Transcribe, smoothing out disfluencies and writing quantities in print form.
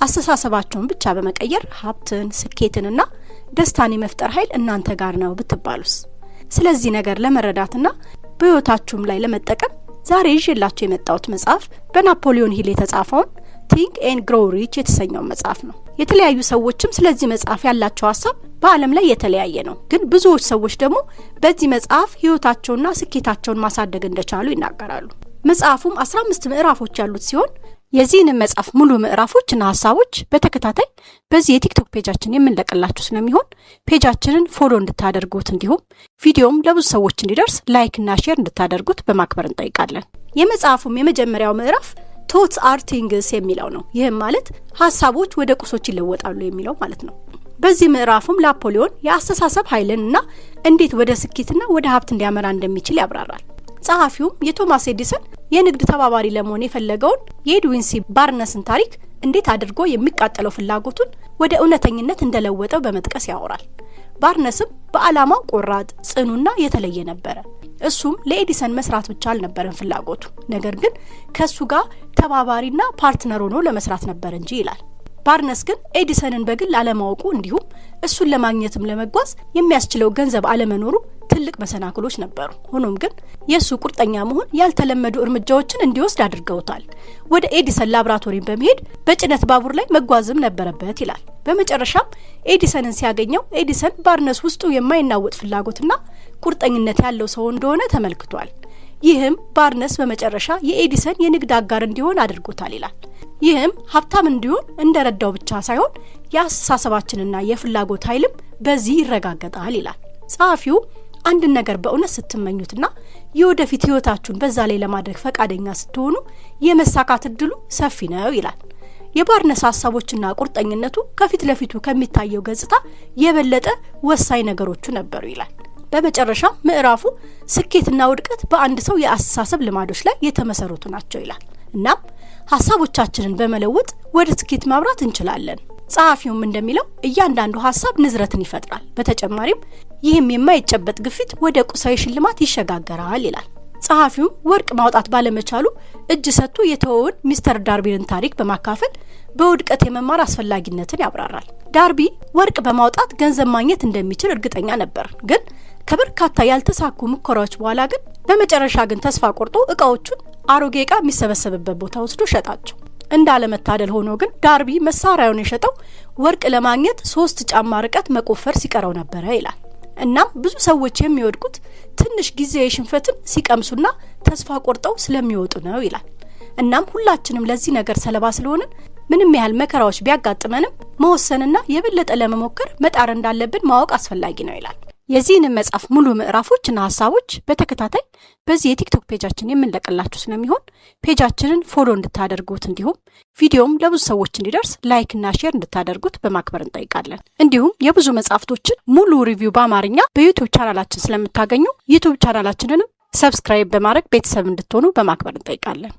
አስተሳሰባቸውን ብቻ በመቀየር ሀብትን፣ ስኬትንና ደስታን የመፍጠር ኃይል እናንተ ጋር ነው ብትባሉስ? ስለዚህ ነገር ለመረዳትና በህይወታችሁም ላይ ለመጠቀም ዛሬ ይዤላችሁ የመጣሁት መጽሐፍ በናፖሊዮን ሂል የተጻፈውን Think and Grow Rich የተሰኘውን መጽሐፍ ነው። የተለያዩ ሰዎችም ስለዚህ መጽሐፍ ያላቸው ሀሳብ በዓለም ላይ የተለያየ ነው። ግን ብዙዎች ሰዎች ደግሞ በዚህ መጽሐፍ ህይወታቸውና ስኬታቸውን ማሳደግ እንደቻሉ ይናገራሉ። መጽሐፉም 15 ምዕራፎች ያሉት ሲሆን፣ የዚህንም መጽሐፍ ሙሉ ምዕራፎችና ሀሳቦች በተከታታይ በዚህ የቲክቶክ page ኣችን የምንለቅላችሁ ስለሚሆን page ኣችንን follow እንድታደርጉት፣ እንዲሁም ቪዲዮም ለብዙ ሰዎች እንዲደርስ like ና share እንድታደርጉት በማክበር እንጠይቃለን። የመጽሐፉም የመጀመሪያው ምዕራፍ "Thoughts are things" የሚለው ነው። ይህም ማለት ሀሳቦች ወደ ቁሶች ይለወጣሉ የሚለው ማለት ነው። በዚህ ምዕራፉም ናፖሊዮን የአስተሳሰብ ኃይልን እና እንዴት ወደ ስኬትና ወደ ሀብት እንዲያመራ እንደሚችል ያብራራል። ጸሐፊውም የቶማስ ኤዲሰን የንግድ ተባባሪ ለመሆን የፈለገውን የኤድዊን ሲ ባርነስን ታሪክ እንዴት አድርጎ የሚቃጠለው ፍላጎቱን ወደ እውነተኝነት እንደለወጠው በመጥቀስ ያወራል። ባርነስም በዓላማው ቆራጥ፣ ጽኑና የተለየ ነበረ። እሱም ለኤዲሰን መስራት ብቻ አልነበረም ፍላጎቱ፣ ነገር ግን ከእሱ ጋር ተባባሪና partner ሆኖ ለመስራት ነበር እንጂ ይላል። ባርነስ ግን ኤዲሰንን በግል አለማወቁ፣ እንዲሁም እሱን ለማግኘትም ለመጓዝ የሚያስችለው ገንዘብ አለመኖሩ ትልቅ መሰናክሎች ነበሩ። ሆኖም ግን የእሱ ቁርጠኛ መሆን ያልተለመዱ እርምጃዎችን እንዲወስድ አድርገውታል። ወደ ኤዲሰን ላብራቶሪን በመሄድ በጭነት ባቡር ላይ መጓዝም ነበረበት ይላል። በመጨረሻም ኤዲሰንን ሲያገኘው ኤዲሰን ባርነስ ውስጡ የማይናወጥ ፍላጎትና ቁርጠኝነት ያለው ሰው እንደሆነ ተመልክቷል። ይህም ባርነስ በመጨረሻ የኤዲሰን የንግድ አጋር እንዲሆን አድርጎታል ይላል። ይህም ሀብታም እንዲሆን እንደረዳው ብቻ ሳይሆን የአስተሳሰባችንና የፍላጎት ኃይልም በዚህ ይረጋገጣል ይላል። ጸሐፊው አንድን ነገር በእውነት ስትመኙትና የወደፊት ህይወታችሁን በዛ ላይ ለማድረግ ፈቃደኛ ስትሆኑ የመሳካት እድሉ ሰፊ ነው ይላል። የባርነስ ሀሳቦችና ቁርጠኝነቱ ከፊት ለፊቱ ከሚታየው ገጽታ የበለጠ ወሳኝ ነገሮቹ ነበሩ ይላል። በመጨረሻ ምዕራፉ ስኬትና ውድቀት በአንድ ሰው የአስተሳሰብ ልማዶች ላይ የተመሰረቱ ናቸው ይላል። እናም ሀሳቦቻችንን በመለወጥ ወደ ስኬት ማምራት እንችላለን። ጸሐፊውም እንደሚለው እያንዳንዱ ሀሳብ ንዝረትን ይፈጥራል። በተጨማሪም ይህም የማይጨበጥ ግፊት ወደ ቁሳዊ ሽልማት ይሸጋገራል ይላል። ጸሐፊውም ወርቅ ማውጣት ባለመቻሉ እጅ ሰጥቶ የተወውን ሚስተር ዳርቢንን ታሪክ በማካፈል በውድቀት የመማር አስፈላጊነትን ያብራራል። ዳርቢ ወርቅ በማውጣት ገንዘብ ማግኘት እንደሚችል እርግጠኛ ነበር። ግን ከበርካታ ያልተሳኩ ሙከራዎች በኋላ ግን በመጨረሻ ግን ተስፋ ቆርጦ እቃዎቹን አሮጌ እቃ የሚሰበሰብበት ቦታ ወስዶ ሸጣቸው። እንዳለመታደል ሆኖ ግን ዳርቢ መሳሪያውን የሸጠው ወርቅ ለማግኘት 3 ጫማ ርቀት መቆፈር ሲቀረው ነበረ ይላል። እናም ብዙ ሰዎች የሚወድቁት ትንሽ ጊዜያዊ ሽንፈትን ሲቀምሱና ተስፋ ቆርጠው ስለሚወጡ ነው ይላል። እናም ሁላችንም ለዚህ ነገር ሰለባ ስለሆንን ምንም ያህል መከራዎች ቢያጋጥመንም መወሰንና የበለጠ ለመሞከር መጣር እንዳለብን ማወቅ አስፈላጊ ነው ይላል። የዚህንም መጽሐፍ ሙሉ ምዕራፎችና ሀሳቦች በተከታታይ በዚህ የቲክቶክ page ኣችን የምንለቅላችሁ ስለሚሆን page ኣችንን follow እንድታደርጉት፣ እንዲሁም ቪዲዮም ለብዙ ሰዎች እንዲደርስ like ና share እንድታደርጉት በማክበር እንጠይቃለን። እንዲሁም የብዙ መጽሐፍቶችን ሙሉ review በአማርኛ በዩቱብ ቻናላችን ስለምታገኙ ዩቱብ ቻናላችንንም subscribe በማድረግ ቤተሰብ እንድትሆኑ በማክበር እንጠይቃለን።